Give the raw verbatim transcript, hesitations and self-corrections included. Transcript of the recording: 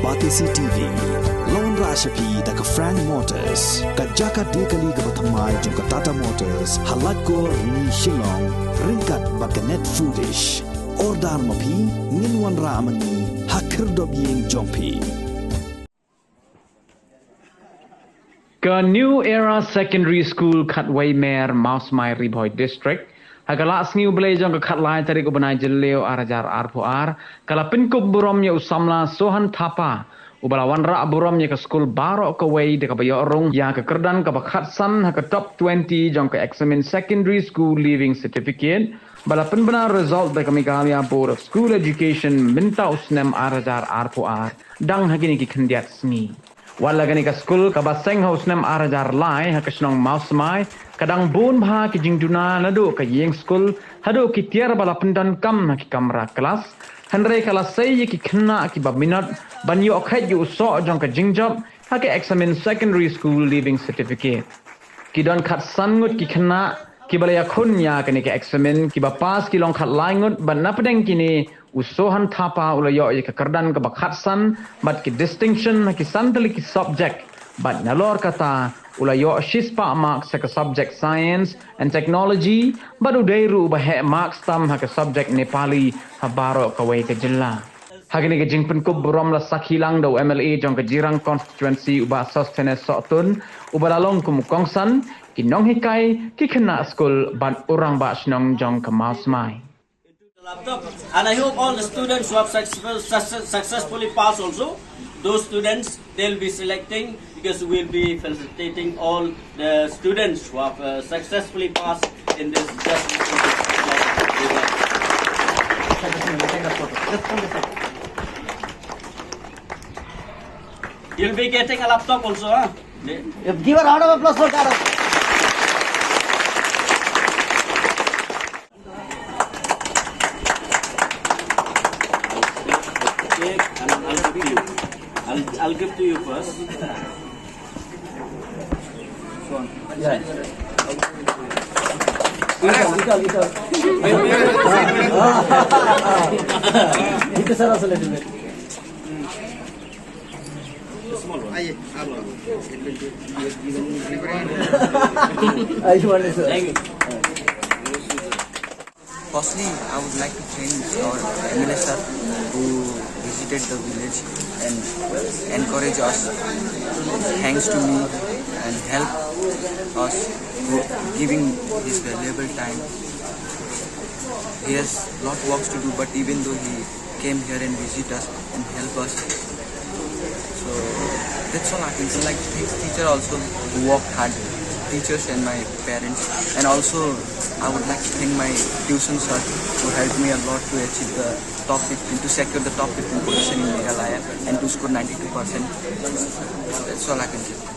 Batesi T V, la wanrah sha phi da ka Frank Motors, ka jaka die kali kaba thymmai jong ka Tata Motors, ha Laitkor, Rni, Shillong, ryngkat bad ka Net Foodish. Order ma phi, ngin wanrah ma ngi ha khyrdop ïing jong phi. Ka New Era Secondary School, Khatwei Mer, Mawsmai, Ri Bhoi District, ha ka lad sngi U Blei jong ka khatlai tarik u bnai Jylliew ar hajar arphew ar, ka la pynkup burom ïa u samla Sohan Thapa, uba la wanrah burom ïa ka skul baroh kawei da kaba ïoh rung ïa ka kyrdan kaba khatsan ha ka top twenty jong ka eksamin Secondary School Leaving Certificate, ba la pynbna result da ka Meghalaya Board of School Education mynta u snem ar hajar arphew ar, dang ha kine ki khyndiat sngi. Wat la kane ka skul kaba seng ha u snem ar hajar lai ha ka shnong Mawsmai, ka dang bun bha ki jingduna naduh ka ïing skul haduh ki tiar ba la pyndonkam ha ki kamra klas, hynrei ka la sei ïa ki khynnah kiba minot ban ïoh kheit ïa u soh jong ka jingjop ha ka eksamin Secondary School Leaving Certificate. Ki don khatsan ngut ki khynnah kiba la ïakhun ïa kane ka eksamin, kiba pass ki long khatlai ngut, bad napdeng kine u Sohan Thapa u la ïoh ïa ka kyrdan kaba khatsan bad ki distinction ha ki san tylli ki subject, bad nalor kata u la ïoh shispah marks ha ka subject Science and Technology, bad u dei ruh uba heh marks tam ha ka subject Nepali ha baroh kawei ka jylla. Ha kane ka jingpynkup burom la sakhi lang da u M L A jong ka Jirang Constituency, u Bah Sosthenes Sohtun, uba la long kum u kongsan, ki nonghikai, ki khynnah skul bad u rangbah shnong jong ka Mawsmai. Laptop. And I hope all the students who have successful, success, successfully passed also, those students, they'll be selecting, because we'll be felicitating all the students who have, uh, successfully passed in this just recent exam. You'll be getting a laptop also, huh? Give a round of applause for Gaurav. Okay, I'll, I'll give to you. I'll, I'll give to you first. Yeah. Little, little, little. Little, sir, also little bit. Small one. I want to, sir. Thank you. Firstly, I would like to thank our M L A sir who visited the village and encouraged us, thanks to me, and helped us, who giving his valuable time. He has lot works to do, but even though he came here and visit us and help us. So that's all I can say. Like, thanks teacher also who worked hard, teachers and my parents, and also I would like to thank my tuition sir who helped me a lot to achieve the top fifteen, to secure the top fifteen position in Meghalaya and to score ninety-two percent. That's all I can say.